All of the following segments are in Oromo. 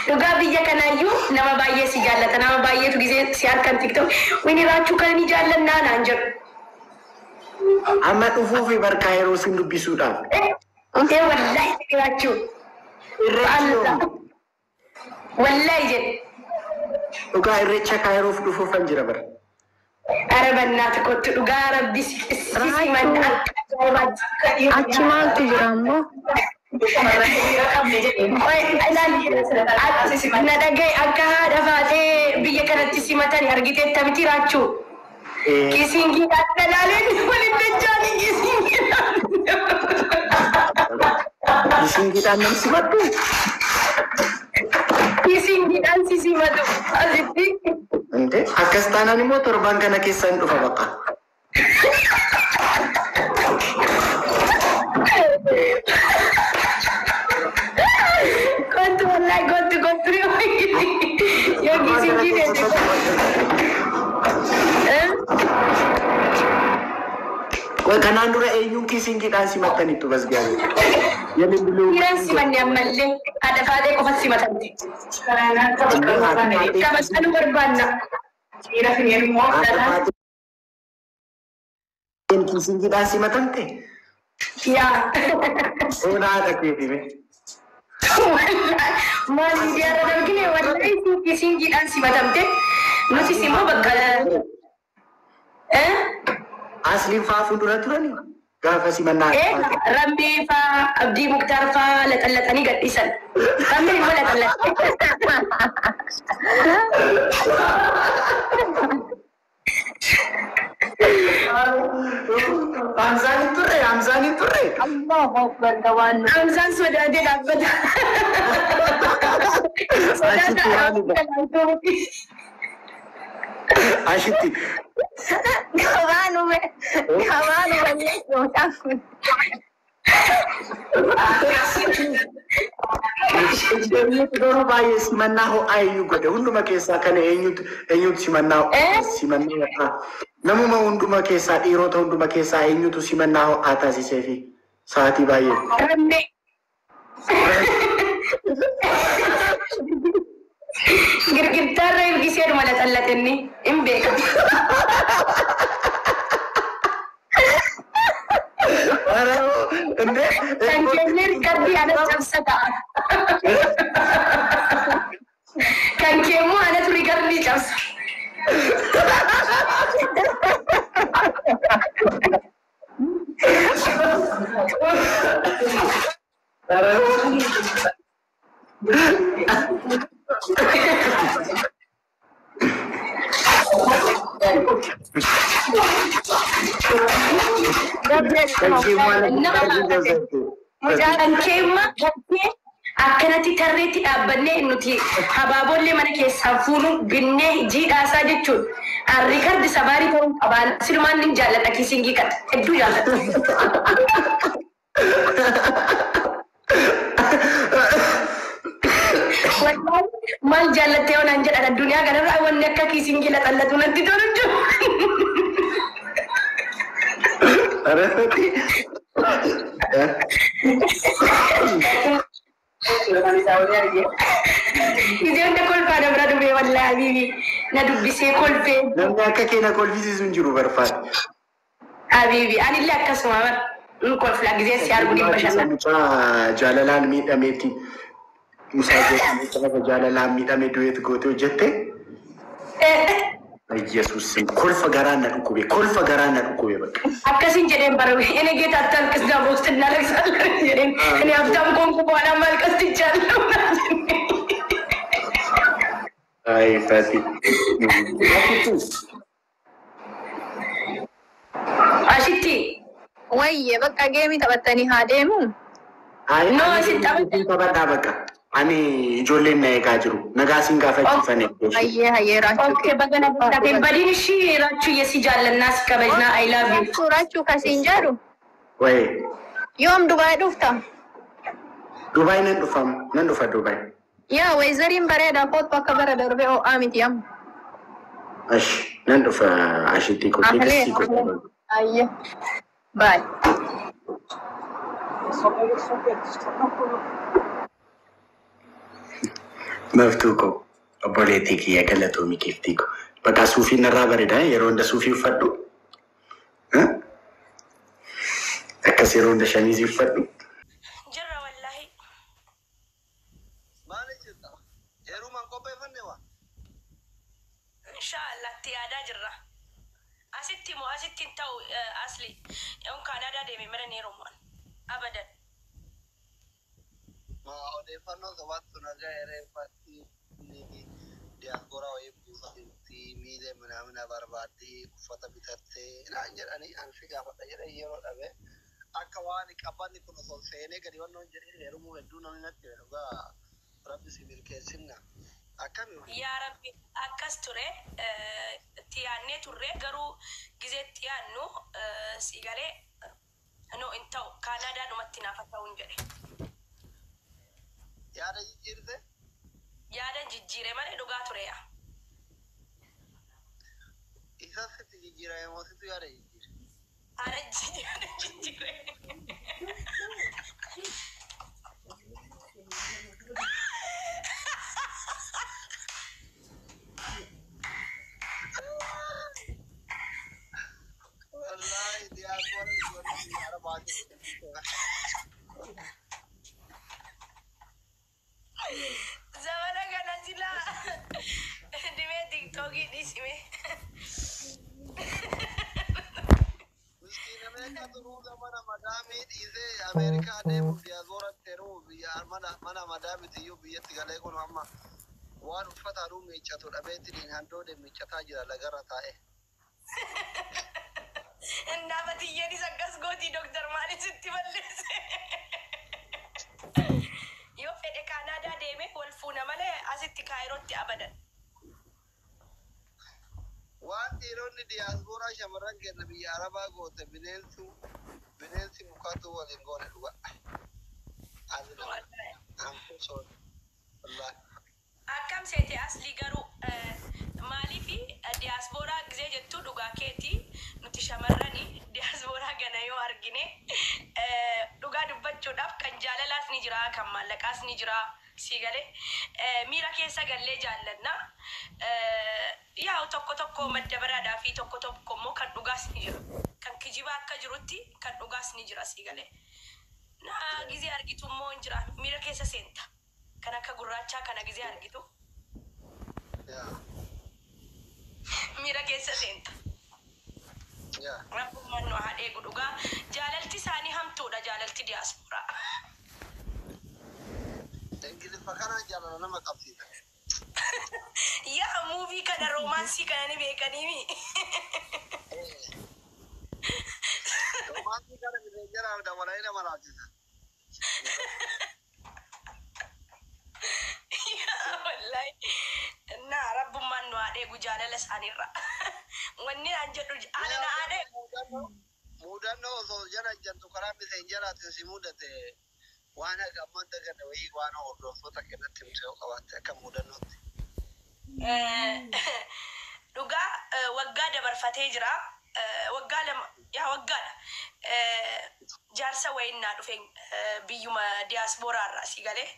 Dhugaa biyya kanaayyuu nama baay'ee si jaallata. Nama baay'eetu gisee si harkan TikTok. Wini Raachuu kana ni jaallannaa naan jedhu. Amma dhufuufi barkaa yeroo sin dubbisuudhaaf. Ee wallahi Raachuu. Irreechi yoomi? Wallahi jedhe. Dhugaa irreecha Kaayiroof dhufuufan jira bara. Ara bannaata kottu dhugaa rabbi si simanna akka ajaa'ibaatti. Achi maaltu jira ammoo? Na dhagaye akka haadha faatee biyya kanatti simatan argiteetta miti Raachuu. Kisingiidhaan dhalaaleen waliin dachaanii kisingiidhaan. Kisingiidhaan nam simadhu? Kisingiidhaan si simatu asitti. Inde akkas taanaan immoo torban kana keessa hin dhufa baqa. Kottu wallahi kottu kottu yoo kisingii feete. Kanaan dura eenyuun kisingiidhaan simattaniittu basgaabee? Dhiiraan simanne ammallee haadha faatee qofatti simatamte. Kabajanu barbaanna. Kisingiidhaan simatamte? Yaa. Oona haadha keeti mee? Maal miidiyaa irra argine wallahi kisingiidhaan simatamte. Nutis immoo bakka Asliin faa fuuldura turani gaafa simannaa. Rammee faa Abdii Muktaar faa laxallaxanii gadhiisan. Rammeen immoo laxallaxee. Hamzaan hin turre, Hamzaan hin turre. Allahu Akbar gabaan. Hamzaan sodaatee dhaabbata. Ashitti maalidha? Ashitti. Gabaan hube. Gabaan hubanne mucaan kun. Garuu baay'ee simannaa ho'aa eenyu godhe hunduma keessaa kana eenyutu eenyutu simannaa simannaa ho'aa namuma hunduma keessaa dhiirota hunduma keessaa eenyutu simannaa ho'aa taasisee fi sa'aatii baay'ee. Rammee. Girgirtaarra ergisee dhuma laxallaxinni hin beeka. Kan keenya rikarbii ana cabsa ta'a. Kan kee immoo anatu rikarbii cabsa. Kan kee immoo kan kee akkanatti tarreetti dhaabbannee nuti habaaboollee mana keessaa fuunu binnee jiidhaasaa jechuun rikardi sabaarii ta'uu qabaan silumaan nin jaalladha kiisingii kana hedduu jaalladha. Wallahi maal jaallattee yoo naan jedhan addunyaa kanarraa wanni akka kiisingii laxallatu natti tolu hin jiru. Gisee hunda kolfaa na bira dhufee wallahi habiibi na dubbisee kolfee. Namni akka kee na kolfisiisu hin jiru barfaadha. Habiibi anillee akkasuma bara hin kolfla gisee si argu dhibba shanna. Mucaa jaalalaan miidhameeti. Musaa mucaa jaalalaan miidhame du'eet gootee hojjette. Yesuus kolfa garaa na dhukkube kolfa garaa na dhukkube bakka. Akkasin jedheen bara እኔ ጌታ አታልቅስ ዳቦ ውስጥ እናለቅሳለን jedheen እኔ ሀብታም ከሆንኩ በኋላ ማልቀስ ትቻለሁ። Ay Fati. Ashitti Wayye bakka geemii taphattanii haa deemu. No, isin taphadha. Taphadhaa bakka. Ani ijoolleen na eegaa jiru. Nagaa siin gaafachiifane. Hayyee hayyee Raachuu. Okay bagana taate badiin ishii Raachuu si jaallannaa si kabajnaa I love you. Raachuu Raachuu kasiin jedhu. Wayi Yoom Dubaay dhufta? Dubaay nan dhufa nan dhufa Dubaay. Yaa weezariin bareedaa kootu akka bara darbee ho'aa miti amma. Ash nan dhufa ashitti kotee Ahlee. gasii kotee. Hayyee. Baay. Maftuu koo obboleettii kiyya galatoomii keeftii koo. Bakka suufiin narraa bareeda yeroo hunda suufii uffadhu. Akkas yeroo hunda shamizii uffadhu. Jirra wallahi. Maali jirta? Heerumaan qopheeffanne waa? Inshaallah itti yaadaa jirra. Asitti moo asitti hin ta'u asli. Yoon Kaanaadaa deeme mana ni heerumaan. Abadan. Ma odeeffannoo sobaatti nagaa heereeffatti diyaasporaa wayii buusaatti miilee minaamina barbaaddi uffata bitattee naan jedhanii an si gaafadha jedhee yeroo dhabe akka waan qabbanni kun osoo seenee gadi wannoon jedhee heerumuu hedduu namni natti hime dhugaa rabbi si milkeessinna. Akkami? Yaa Rabbi akkas ture itti yaadnee turre garuu gizee itti yaadnu si galee no hin ta'u Kaanaadaadhumatti naaf haa ta'uun jedhe. Yaada jijjiirte? Yaada jijjiire malee dhugaa ture yaa. Isa sitti jijjiirame moo situ yaada jijjiire? Haadha yaada jijjiire. Wallaahi diyaasporaa ijoollee biyya Arabaati. Zamana kana silaa dhibee tiktookii dhiisime. Miskiina meeqa turuudha mana madaamii dhiisee Ameerikaa deemuuf diyaasporaatti heerumuuf biyya mana madaamiiti iyyuu biyyatti galee kun amma waan uffata aduu miiccatu dhabeetiin handoode miiccataa jira lagarra taa'e. Innaafa tiyyeenis akkas gooti doktar maaliif sitti balleesse? Yoo fedhe Kaanaadaa deeme wal fuuna malee asitti Kaayirootti abadan. Waan dhiironni diyaasporaa shamarran kenna biyya Arabaa goote bineensi bineensi mukaatu waliin goone dhuga. Ani nama I'm so sorry. Wallaahi. Akkam seete asli garuu maaliifi diyaasporaa gizee jettu dhugaa keeti nuti shamarrani diyaasporaa gana yoo argine dhugaa dubbachuudhaaf kan jaalalaas ni jira kan maallaqaas ni jira sii galee miira keessa gallee jaallanna yaa'u tokko tokko madda baraadhaa fi tokko tokko immoo kan dhugaas ni jira kan kijibaa akka jirutti kan dhugaas ni jira sii galee na gizee argitu immoo hin jira miira keessa seenta kan akka gurraachaa kana gizee argitu Yaa. miira keessa seenta. Yaa. Rabbummaan nu haa eegu dhugaa. Jaalalti isaanii hamtuudha jaalalti diyaasporaa. Ingiliffa kanaan jaalala nama qabsiisa. Yaa movie kana romance kana ni beekaniimi. Romance kana miseenjaraaf dabalanii nama laafsisa. Yaa wallahi. Na rabbummaan nu haa eegu jaalala isaaniirra. Wanni an jedhu ani na haa eegu. Mudannoo osoo jala jantu karaa miseenjaraatiin si mudate waan akka ammaan daganne wayii waan hordoftoota kennatti himte yoo qabaatte akka mudannootti. Dhugaa waggaa dabarfatee jira. Waggaa 2 yaa waggaadha. Jaarsa wayiin naa dhufe biyyuma diyaasporaarraa si galee.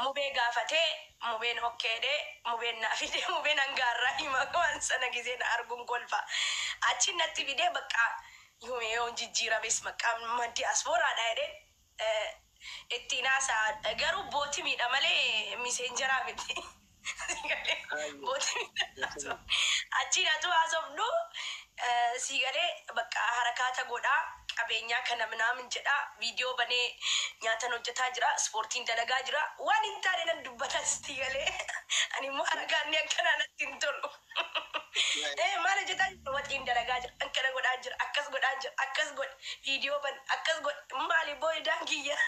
Mubee gaafatee mubeen hokkeedhee mubeen naa fide mubeen hangaarraa hima waan sana gisee na arguun kolfa. Achi natti fidee bakka yume yoon jijjiirames maqaan diyaasporaadha jedheen ittiin haasa'a garuu bootii miidha malee miseenjaraa miti. Bootii miidha. Achiin atu haasofnu si galee bakka harakaata godhaa qabeenyaa kana minaamin jedhaa viidiyoo banee nyaatan hojjetaa jira ispoortiin dalagaa jira waan hin taane nan dubbata si galee ani immoo harakaanni akkanaa natti hin tolu. Maal hojjetaa jira waxiin dalagaa jira akkana godhaa jira akkas godhaa jira akkas godhe viidiyoo ban akkas godhe maali booyidaan kiyya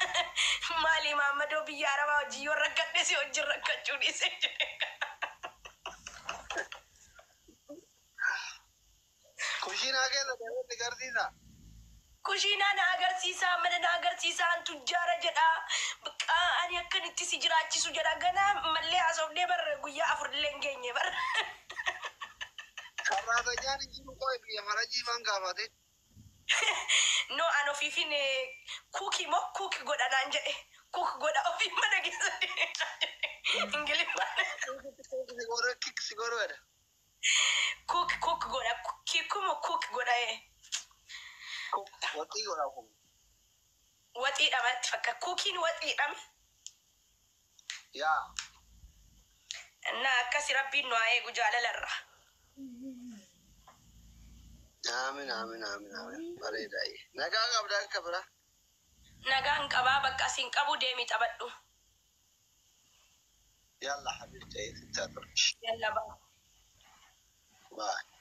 maali maammadoo biyya arabaa hojii yoo rakkadhe si hojii rakkachuu dhiise jedhe. Kushiinaa keessa deemee agarsiisa. Kushiinaa na agarsiisaa, mana na agarsiisaa, an tujjaara jedha. Bakka ani akkanitti si jiraachisu jedha. Ganaa mallee haasofnee bar guyyaa 4 illee hin geenye bar. Sarraatanyaan hin jiru qo'e biyya farajii maan gaafate. No an ofiifin kuukii moo kuukii godha naan jedhe. Cook godha ofii mana keessatti. Ingiliffaan. Kick si godhu jedha. Cook cook godha. Kikkuma cook godha. Waxii godha kun. Waxiidha matti fakkaata. Cookiin waxiidhame. Yaa. Na akkasi Rabbiin nu haa eegu jaalalarra. Aamin, aamin, aamin, aamin. Bareeda. Nagaa qabda akka bira. Nagaan qabaa, bakka asiin qabu deemi taphadhu. Yalla habibti, sitti haa tolu. Yalla baa. Bye.